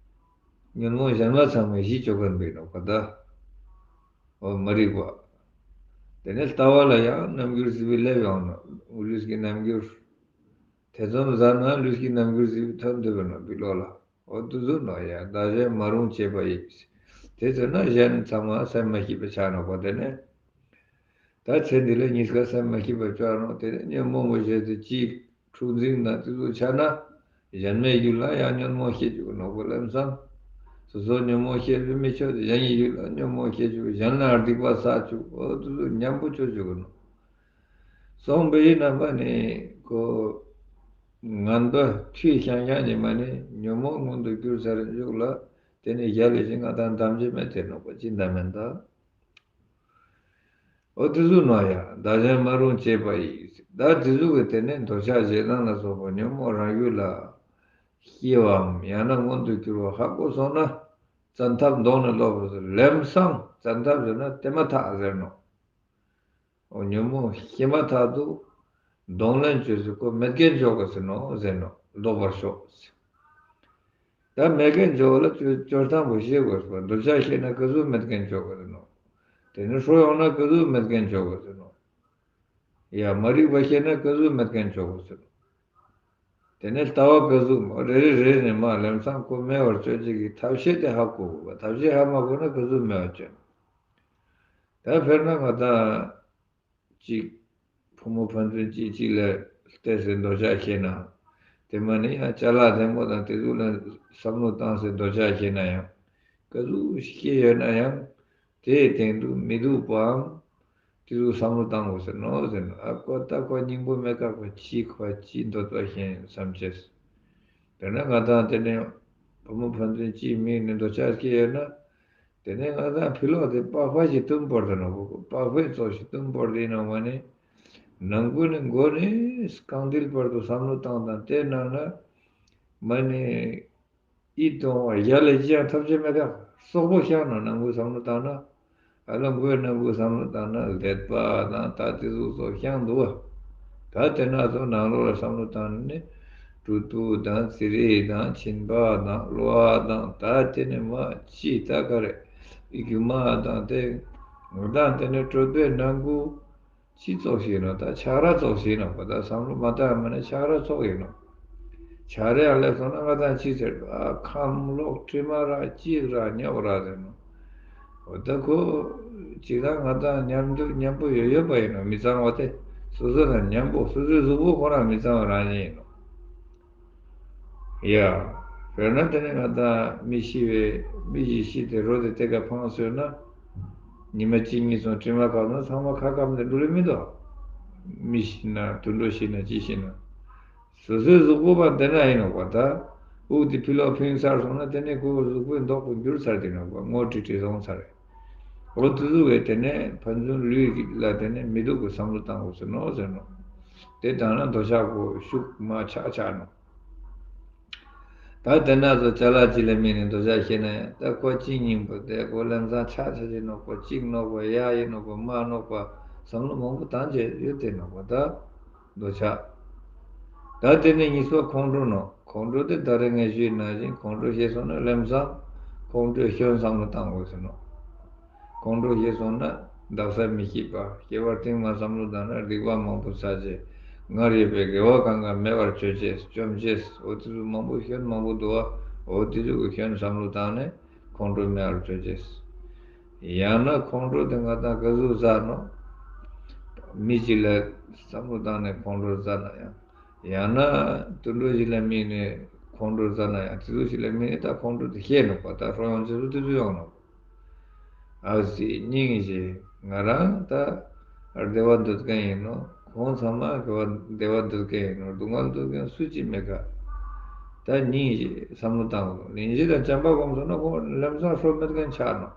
ཉོན་མོངས་གཞན་མ་ཚང་མ་ཞིག་བྱོས་མཁན་པ་ཡིན་ནོ་གོ་ད། ཨོ་མ་རིག་པ། དེ་ནས་ལྟ་བ་ལ་ཡང་རྣམ་འགྱུར་ཟེར་བའི་སླེབས་ཡོང་ནོ། ལུས་ཀྱི་རྣམ་འགྱུར། ཐེ་ཚོམ་ཟ་ན་ལུས་ཀྱི་རྣམ་འགྱུར་ཟེར་བའི་ཐོན་འདོད་པ་ནོ་བི་ལོ་ལ། འོ་དུ་ཟུར་ནོ་ཡ་བདག་གཞན་མ་རུངས་བྱས་པ་ཡིས། དེ་ཚོ་ན་གཞན་ཚང་མ་སེམས་མ་སྐྱིད་པ་ཆགས་ནོ་གོ་དེ་ནས། ད་ཚེ་འདི་ལ་གཉིས་ཀ་སེམས་མ་སྐྱིད་པ་ཆགས་ནོ་དེ་ནས་ཉོན་མོངས་པ་བྱས་ཏེ་གཅིག་འཁྲུག་འཛིང་ན་དེ་ཚོ་ཆགས་ན། གཞན་མའི་རྒྱུད་ལ་ཡང་ཉོན་མོངས་སྐྱེ་བཅུག་ནོ་གོ་ལམ་སང་། སོ་སོ་ཉོན་མོངས་སྐྱེ་བའི་མི་ཆོག་སྟེ་གཞན་གྱི་རྒྱུད་ལ་ཉོན་མོངས་སྐྱེ་བཅུག་གཞན་ལ་སྡིག་པ་བསགས་བཅུག་འོ་དུ་ཟུར་མཉམ་པོ་ཆོག་བཅུག་ནོ། སོང་པའི་རྣམ་པ་ནི་ཁོ། ངན་པ་འཁྲུལ་ཤང་ཤང་ཉི་མ་ནི་ཉོན་མོངས་མངོན་དུ་གྱུར་ཚར་འཇུག་ལ་དེ་ནི་ཞལ་ལས་ཤིང་ང་དང་འདམ་གྱི་མེད་དེ་ནོག་པ་ཅི་འདམ་མེན་ད། འོ་དེ་ཚོ་ནོ་ཡ། བདག་གཞན་མ་རུངས་བྱས་པ་ཡིས། ད་དེ་ཚོ་གི་དེ་ནི་འདོད་ཆགས་ཞེ་སྡང་ལ་སོགས་པ་ཉོན་མོངས་རང་རྒྱུད་ལ་སྐྱེ་བའམ་ཡང་ན་མངོན་དུ་གྱུར་བ་ཧ་གོ་སོང་ན་བཙན་ཐབས་གདོང་ནས་སློབ་པ་ཟེར་ལམ་སང་བཙན་ཐབས་ཟེར་ན་དེ་མ་ཐག་ཟེར་ནོ། འོ་ཉོན་མོངས་སྐྱེས་མ་ཐག་ཏུ་གདོང་ལེན་བྱོས་སུ་ཁོ་མེད་མཁན་འཇོག་དགོས་ཟེར་ནོ་ཟེར་ནོ། ལྡོག་པར་ཤོག། ད་མེད་མཁན་འཇོག་ལ་སྐྱོ་སྐྱོ་སྟངས་པོ་ཤེས་དགོས་པ། འདོད་ཆགས་ཤེས་ན་ག་ཟུག་མེད་མཁན་འཇོག་དགོས་ནོ། དེ་ནས་ཧྲོ་ཡོང་ན་ག་ཟུག་མེད་མཁན་འཇོག་དགོས་ནོ། ཡ་མ་རིག་པ་ཤེས་ན་ག་ཟུག་མེད་མཁན་འཇོག་དགོས་ནོ། དེ་ནས་ལྟ་བ་ག་ཟུག་མོ་རེ་རེ་རེ་ནས་མ་ལམ་སང་ཁོ་མེད་པར་གཅོད་བྱེད་ཀྱི་ཐབས་ཤེས་དེ་ཧ་གོ་དགོས་པ། ཐབས་ཤེས་ཧ་མ་གོ་ན་ག་ཟུག་མེད་པར་གཅོད། ད་དཔེར་ན་ང་དང་གཅིག་ཕོ་མོ་ཕན་ཚུན་གཅིག་གཅིག་ལ་བལྟས་སེ་འདོད་ཆགས་ཤེས་ན། དེ་མ་ནི་ཡང་ཅ་ལག་ལྡེ་མོ་དང་དེ་ཚོ་ལ་བསམ་བློ་བཏང་སེ་འདོད་ཆགས་ཤེས་ན་ཡང་། ག་ཟུག་ཤེས་ཡོད་ན་ཡང་། དེའི་སྟེང་དུ་མི་སྡུག་པའམ། དེ་ཚོ་བསམ་བློ་བཏང་དགོས་ཟེར་ནོ་ཟེར་ནོ། ཨ་ཁོ་ད་ཁོ་སྙིང་པོ་མེད་ཀ་ཁོ་ཅི་ཁོ་ཅི་འདོད་པ་ཤེས་བསམ་བྱས། དེ་ན་ང་དང་དེ་ནས་བུ་མོ་ཕན་ཚུན་གཅིག་མིང་ནས་འདོད་ཆགས་སྐྱེ་ཡོད་ན། དེ་ནས་ང་དང་ཕི་ལོག་དེ་པགས་པ་ཞིག་བཏུམ་པོར་དུ་ནོ། པགས་པའི་ཚོགས་ཤིག་བཏུམ་པོར་དུ་ཡིན་ནོ་མ་ནི། ནང་ཁུལ་ནས་མགོ་ནས་རྐང་མཐིལ་བར་དུ་བསམ་བློ་བཏང་དང་དེ་ནང་ན། མ་ནི། ཡིད་དུ་འོང་བ་གཞལ་ལ་ཅི་ཡང་ཐབས་ཅིག་མེད་ཀ། སོག་པོ་ཤང་ནང་ནང་ཁུལ་བསམ་བློ་བཏང་ན། ཨ་ལ་མགོའི་ནང་ཁུལ་བསམ་བློ་བཏང་ན་ལེགས་པ་དང་ད་དེ་ཚོ་ཚོ་ཤང་འདུག་བ། ད་དེ་ན་ཚོ་ནང་ལོགས་ལ་བསམ་བློ་བཏང་ནས་སྤྲོ་བསྡུ་དང་ཚེ་རིང་དང་སྦྱིན་པ་དང་བསླུ་བ་དང་ད་དེ་ནས་མ་ཅི་ད་ག་རེ་སྒྱུ་མ་དང་དེ་ངོ་དང་དེ་ནས་སྤྲོ་བའི་ནང་ཁུལ། སྤྱི་ཚོགས་ཤིག་ཡིན་ནོ། ད་ཆགས་ར་ཚོགས་ཤིག་ཡིན་ནོ། ད་བསམ་བློ་མ་བཏང་མ་ནས་ཆགས་ར་ཚོགས་ཡིན་ནོ། ཆགས་ར་ཡང་སླེབས་སོང་ན་ང་དང་ཅི་ཟེར། ཨ་ཁམས་ལོག་དྲི་མ་ར་གཅིག་ར་ཉོབ་ར་ཟེར་ནོ། འོ་ད་ཁོ་ཅི་ད་ང་དང་མཉམ་དུ་མཉམ་པོ་ཡོད་ཡོད་པ་ཡིན་ནོ། མི་གཙང་བ་དེ་སོ་སོ་དང་མཉམ་པོ་སོ་སོའི་གཟུགས་པོ་ཁོ་རང་མི་གཙང་བ་རང་བཞིན་ཡིན་ནོ། ཡ། དཔེར་ན་དེ་ནི་ང་དང་མི་ཤི་བའི་མི་ཞིག་ཤི་སྟེ་རོ་དེ་དེ་ག་འཕངས་སོང་ན། ཉི་མ་གཅིག་གཉིས་སོང་དྲི་མ་བཀག་ན་ཚང་མ་ཁ་སྐམ་ནས་འགྲོ་ལེ་མི་འདུག། མི་ཤི་ན་དུད་འགྲོ་ཤི་ན་ཅི་ཤི་ན། སོ་སོའི་གཟུགས་པོ་པ་འདི་ན་ཡིན་ནོ་བ། ད་དབུགས་དེ་ཕི་ལོག་ཕིང་ཚར་སོང་ན་དེ་ནི་ཁོའི་གཟུགས་པོའི་མདོག་པོ་འགྱུར་ཚར་དེ་ནོ་བ། སྔོ་ཁྲི་ཁྲི་སོང་ཚར་རེད། འོ་དེ་ཚོ་བས་དེ་ནས་ཕན་ཚུན་ལུས་ཀྱི་ལ་དེ་ནས་མི་སྡུག་གི་བསམ་བློ་བཏང་དགོས་ཟེར་ནོ་ཟེར་ནོ། དེ་དང་ན་འདོད་ཆགས་པོ་ཤུགས་མ་ཆག་ཆག་ནོ། ད་དེ་ན་ཚོ་ཅ་ལག་ཅིག་ལ་དམིགས་ནས་འདོད་ཆགས་ཤེས་ན་ཡང་ད་ཁོ་གཅིག་སྙིང་པོ་དེ་ཁོ་ལམ་སང་ཆག་ཆག་ཅིག་ནོག་པ། གཅིག་ནོག་པ་ཡ་ཡིན་ནོག་པ་མ་ནོག་པ་བསམ་བློ་མང་པོ་བཏང་བྱས་ཡོད་དེ་ནོག་པ་ད། འདོད་ཆགས། ད་དེ་ནས་གཉིས་པ་ཁོང་ཁྲོ་ནོ། ཁོང་ཁྲོ་དེ་ད་རེས་ངས་ཞུས་ནང་བཞིན་ཁོང་ཁྲོ་ཤེས་སོང་ན་ལམ་སང་ཁོང་ཁྲོའི་སྐྱོན་བསམ་བློ་བཏང་དགོས་ཟེར་ནོ། ཁོང་ཁྲོ་ཤེས་སོང་ན་བདག་ས་མི་ཤེས་པ། སྐྱེ་བ་རྟིང་མ་བསམ་བློ་བཏང་ན་སྡིག་པ་མང་པོ་བསགས་བྱས་སྔར་ཡོད་པའི་དགེ་བ་གང་ག་མེད་པར་བཅོས་བྱས་བཅོམ་བྱས། འོ་དེ་ཚོ་མང་པོ་སྐྱོན་མང་པོ་འདུག་བ། འོ་དེ་ཚོ་གི་སྐྱོན་བསམ་བློ་བཏང་ནས་ཁོང་ཁྲོ་མེད་པར་བཅོས་བྱས། ཡང་ན་ཁོང་ཁྲོ་དེ་ང་དང་ག་ཟུག་ཟ་ནོ། མི་གཅིག་ལ་བསམ་བློ་བཏང་ནས་ཁོང་ཁྲོ་ཟ་ན་ཡང་། ཡང་ན་དུད་འགྲོ་ཞིག་ལ་དམིགས་ནས་ཁོང་ཁྲོ་ཟ་ན་ཡང་དེ་ཚོ་ཞིག་ལ་དམིགས་ནས་ད་ཁོང་ཁྲོ་དེ་ཤེས་ནོ་བ། ད་ཧྲོ་ཡོང་ཆེད་དུ་དེ་ཚོ་ཡོང་ནོ། ཨ་ཙི་སྙིང་རྗེ། ང་རང་ད་བདེ་བ་འདོད་མཁན་ཡིན་ནོ། ཁོང་ཚང་མ་བདེ་བ་བདེ་བ་འདོད་མཁན་ཡིན་ནོ། སྡུག་བསྔལ་འདོད་མཁན་སུ་གཅིག་མེད་ཀ། ད་སྙིང་རྗེ་བསམ་བློ་བཏང་དགོས། སྙིང་རྗེ་དང་བྱམས་པ་སྒོམ་སོང་ན་ཁོང་ལམ་སང་ཧྲོ་མེད་མཁན་ཆགས་ནོ།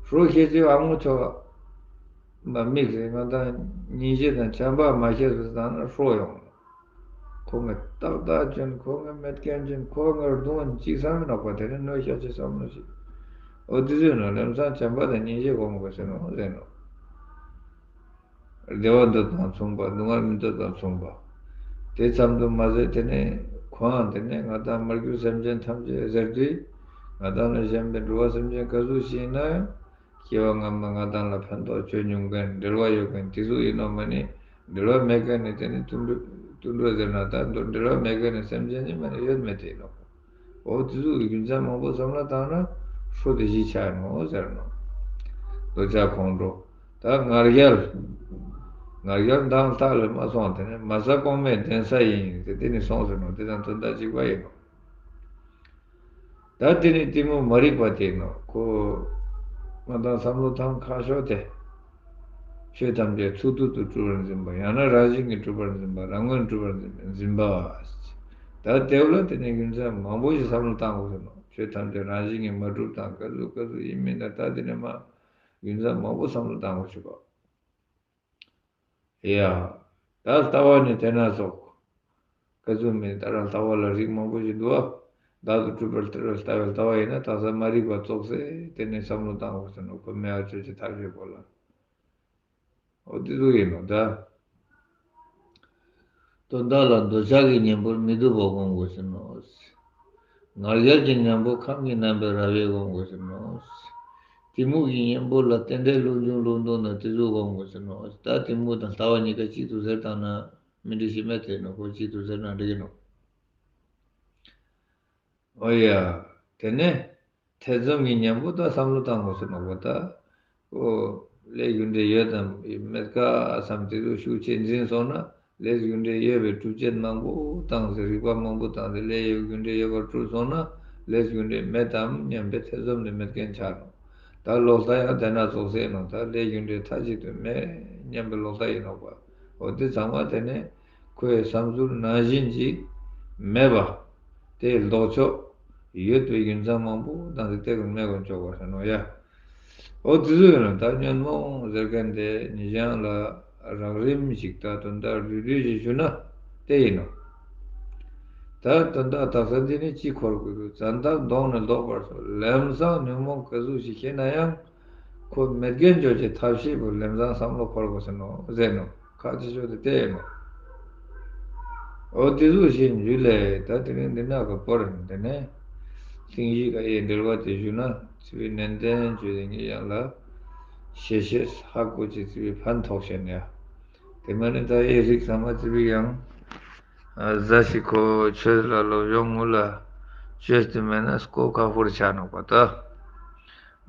ཧྲོ་ཤེས་ཚེ་ཨ་མོ་ཆོག་མ་དམིགས་ཟེར། ང་ད་སྙིང་རྗེ་དང་བྱམས་པ་མ་ཤེས་པའི་སང་ན་ཧྲོ་ཡོང་ནོ། ཁོ་ངའི་ཏག་ཏག་ཅན། ཁོ་ངའི་མེད་མཁན་ཅན། ཁོ་ངའི་སྡུག་བསྔལ་ཅིག་བསམ་མི་ནོག་པ། དེ་ནས་གནོད་ཤག་ཅིག་བསམ་མི་ཤེས། འོ་དེ་ཚོའི་ནང་ལམ་སང་བྱམས་པ་དང་སྙིང་རྗེ་སྒོམ་དགོས་ཟེར་ནོ་ཟེར་ནོ། བདེ་བ་འདོད་དང་མཚུངས་པ། སྡུག་བསྔལ་མི་འདོད་དང་མཚུངས་པ། དེ་ཙམ་དུ་མ་ཟད་དེ་ནས་ཁོའང་དེ་ནས་ང་དང་མར་གྱུར་སེམས་ཅན་ཐམས་ཅད་ཟེར་དུས་ང་དང་ལས་གཞན་པའི་འགྲོ་བ་སེམས་ཅན་ག་ཟུག་ཞིག་ཡིན་ན་ཡང་། སྐྱེ་བ་སྔ་མ་ང་དང་ལ་ཕན་ཐོགས་བྱོས་མྱོང་མཁན་འབྲེལ་བ་ཡོད་མཁན་དེ་ཚོ་ཡིན་ནོ་མ་ནི། འབྲེལ་བ་མེད་མཁན་ནི་དེ་ནི་དུད་འགྲོ་དུད་འགྲོ་ཟེར་ན་ད་འབྲེལ་བ་མེད་མཁན་ནི་སེམས་ཅན་ནི་མ་ནི་ཡོད་མེད་དེ་ཡིན་ནོ། འོ་དེ་ཚོ་གི་རྒྱུ་མཚན་མང་པོ་བསམ་བློ་བཏང་ན་ཧྲོ་དེ་བཞི་ཆགས་ནོ་ཟེར་ནོ། འདོད་ཆགས་ཁོང་ཁྲོ། ད་ང་རྒྱལ། ང་རྒྱལ་མདང་ལྟག་ལས་མ་སོང་། དེ་ནི་མ་ཟ་གོང་མའི་གདན་ས་ཡིན་ཟེར་དེ་ནི་སོང་ཟེར་ནོ། དེ་དང་དོན་དག་གཅིག་པ་ཡིན་ནོ། ད་དེ་ནི་གཏི་མུག་མ་རིག་པ་དེ་ནོ། ཁོ་ང་དང་བསམ་བློ་བཏང་ཁ་ཤོ་དེ། ཆོས་ཐམས་ཅད་ཚུལ་ཐུག་ཏུ་གྲུབ་པར་འཛིན་པ། ཡང་ན་རང་བཞིན་གྱིས་གྲུབ་པར་འཛིན་པ། རང་ངོས་གྲུབ་པར་འཛིན་པ། ད་དེ་ལ་དེ་ནི་རྒྱུ་མཚན་མང་པོ་ཞིག་བསམ་བློ་བཏང་དགོས་ཟེར་ནོ། ཆོས་ཐམས་ཅད་རང་བཞིན་གྱིས་མ་གྲུབ་དང་ག་ཟུག་ག་ཟུག་ཡིན་མིན་དང་ད་དེ་ནི་མ་རྒྱུ་མཚན་མང་པོ་བསམ་བློ་བཏང་དགོས་ཞུ་བ། ཡ། ད་ལྟ་བ་ནི་དེ་ན་སོགས། སྐལ་ཚོམ་མིན་ད་རང་ལྟ་བ་ལ་རིགས་མང་པོ་ཞིག་འདུག་བ། བདག་ཏུ་གྲུབ་པར་ལྟ་བའི་ལྟ་བ་ཡིན་ན་དག་ས་མ་རིག་པ་ཙོགས་སེ་དེ་ནས་བསམ་བློ་བཏང་དགོས་ཟེར་ནོ། ཁོ་མེད་པ་ཆོས་ཀྱི་ཐབས་ཤེས་པོ་ལ། འོ་དེ་ཚོ་ཡིན་ནོ་ད། དོན་དག་ལ་འདོད་ཆགས་ཀྱི་གཉེན་པོར་མི་སྡུག་པ་སྒོམ་དགོས་ཟེར་ནོ། ང་རྒྱལ་གྱི་གཉེན་པོ་ཁམས་ཀྱི་རྣམ་པའི་རབ་དབྱེ་སྒོམ་དགོས་ཟེར་ནོ། གཏི་མུག་གི་གཉེན་པོ་ལ་རྟེན་འབྲེལ་བློ་སྦྱོང་བློ་འདོན་དང་དེ་ཚོ་སྒོམ་དགོས་ཟེར་ནོ། ད་གཏི་མུག་དང་ལྟ་བ་གཉིས་ཀ་གཅིག་ཏུ་ཟེར་བཏང་ན་མི་འགྲིག་ཤི་མེད་དེ་ནོ། ཁོ་གཅིག་ཏུ་ཟེར་ན་འགྲིག་གི་ནོ། ཨོ་ཡ། དེ་ནས་ཐེ་ཚོམ་གྱི་གཉེན་པོ་ད་བསམ་བློ་བཏང་དགོས་ཟེར་ནོ་བ་ད། ཨོ། ལས་རྒྱུ་འབྲས་ཡོད་དམ་མེད་ག་བསམ་དེ་ཚོ་ཤུགས་ཆེ་འཛིན་སོང་ན་ལས་རྒྱུ་འབྲས་ཡོད་པའི་སྒྲུབ་བྱེད་མང་པོ་བཏང་སྟེ་རིགས་པ་མང་པོ་བཏང་སྟེ་ལས་ཡོད་རྒྱུ་འབྲས་ཡོད་པར་གྲུབ་སོང་ན་ལས་རྒྱུ་འབྲས་མེད་དམ་སྙམ་པའི་ཐེ་ཚོམ་ནི་མེད་མཁན་ཆགས་ནོ། ད་ལོག་ལྟ་ཡང་དེ་ན་ཙོགས་ཟེར་ནོ། ད་ལས་རྒྱུ་འབྲས་མཐའ་གཅིག་ཏུ་མེད་སྙམ་པའི་ལོག་ལྟ་ཡིན་ནོ་བ། འོ་དེ་ཚང་མ་དེ་ནས་ཁོའི་བསམ་ཚུལ་ནང་བཞིན་ཅིག་མེད་པ། དེའི་ལྡོག་ཕྱོགས་ཡོད་པའི་རྒྱུ་མཚན་མང་པོ་བཏང་སྟེ་དེ་ཀུན་མེད་པར་འཇོག་པ་ཟེར་ནོ་ཡ། འོ་དེ་ཚོ་ཡིན་ན་ད་ཉོན་མོངས་ཟེར་མཁན་དེ་ཉེ་ཞང་ལ་རགས་རིམ་ཞིག་ད་དོན་དག་བསྡུས་བསྡུས་ཞིག་ཞུ་ན་དེ་ཡིན་ནོ། ད་དོན་དག་དག་ས་འདི་ནི་གཅིག་འཁོར་དགོས་འདུག་བཙན་ཐབས་གདོང་ནས་ལྡོག་པར་སོགས་ལམ་སང་ཉོན་མོངས་ག་ཟུག་ཞིག་ཤེས་ན་ཡང་། ཁོ་མེད་མཁན་བྱོས་ཀྱི་ཐབས་ཤེས་པོ་ལམ་སང་བསམ་བློ་འཁོར་དགོས་ཟེར་ནོ་ཟེར་ནོ། ཁ་ཆེ་ཤོས་དེ་དེ་ཡིན་ནོ། འོ་དེ་ཚོ་ཞིག་འཇུ་ལས་ད་དེ་རིང་འདི་ན་ག་པོར་དེ་ནས་ཏིང་གཞི་ཀ་ཡེ་འབྲེལ་བ་དེ་ཞུ་ན་ཚེ་བའི་ནན་ཏན་བྱོས་ཏེ་ངས་ཡང་ལ་ཤེས་ཤེས་ཧ་གོ་ཅི་ཚེ་བའི་ཕན་ཐོགས་ཤེས་ནས་ཡ། དེ་མ་ནི་ད་ཡེ་རིགས་ཚང་མ་ཚེ་བའི་ཡང་ཟ་ཞིག་ཁོ་ཆོས་ལ་ལོ་ཡོང་ངུ་ལ་བཅོས་ཏེ་མེད་ན་སྐོ་ཁ་ཧུར་ཆགས་ནོ་པ་ད།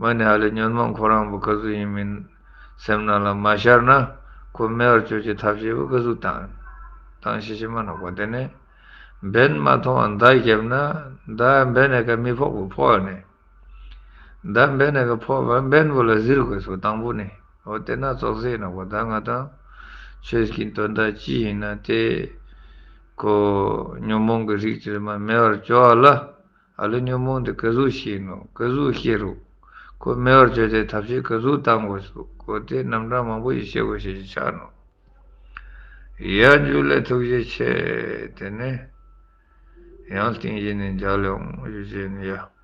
མ་ནི་ཨ་ལེ་ཉོན་མོངས་ཁོ་རང་པོ་ག་ཚོད་ཡིན་མིན་སེམས་ནང་ལ་མ་ཤར་ན་ཁོ་མེད་པར་བཅོས་ཀྱི་ཐབས་ཤེས་པོ་ག་ཚོད་བཏང་བཏང་ཤེས་ཤེས་མ་ནོག་པ། དེ་ནས་འབེན་མ་ཐོང་བ་མདའ་བརྒྱབ་ན་མདའ་འབེན་ནས་ཀ་མི་ཕོག་པོ་ཕོག་ནས་མདའ་འབེན་ནས་ཀ་ཕོག་པ་འབེན་པོ་ལ་གཟིར་དགོས་སོ་དང་པོ་ནས། འོ་དེ་ན་ཙོགས་ཟེར་ནོག་པ། ད་ང་དང་ཆོས་ཀྱི་དོན་དག་ཅི་ཡིན་ན་དེ་ཁོ་ཉོན་མོངས་ཀྱི་རིགས་ཅིག་མ་མེད་པར་བཅོ་བ་ལ། ཨ་ལེ་ཉོན་མོངས་འདི་ག་ཟུག་ཤེས་ནོ། ག་ཟུག་ཤེས་རུག་ཁོ་མེད་པར་བཅོས་ཏེ་ཐབས་ཤེས་ག་ཟུག་བཏང་དགོས་སུ་ཁོ་དེ་རྣམ་གྲངས་མང་པོ་ཞིག་ཤེས་དགོས་ཤེས་ཤིག་ཆགས་ནོ། ཡ་འཇུ་ལས་ཐུགས་རྗེ་ཆེ། དེ་ནས་ཡང་སྟིང་གཞི་ནས་མཇལ་ཡོང་ཞུ་བྱས་ནས་ཡ།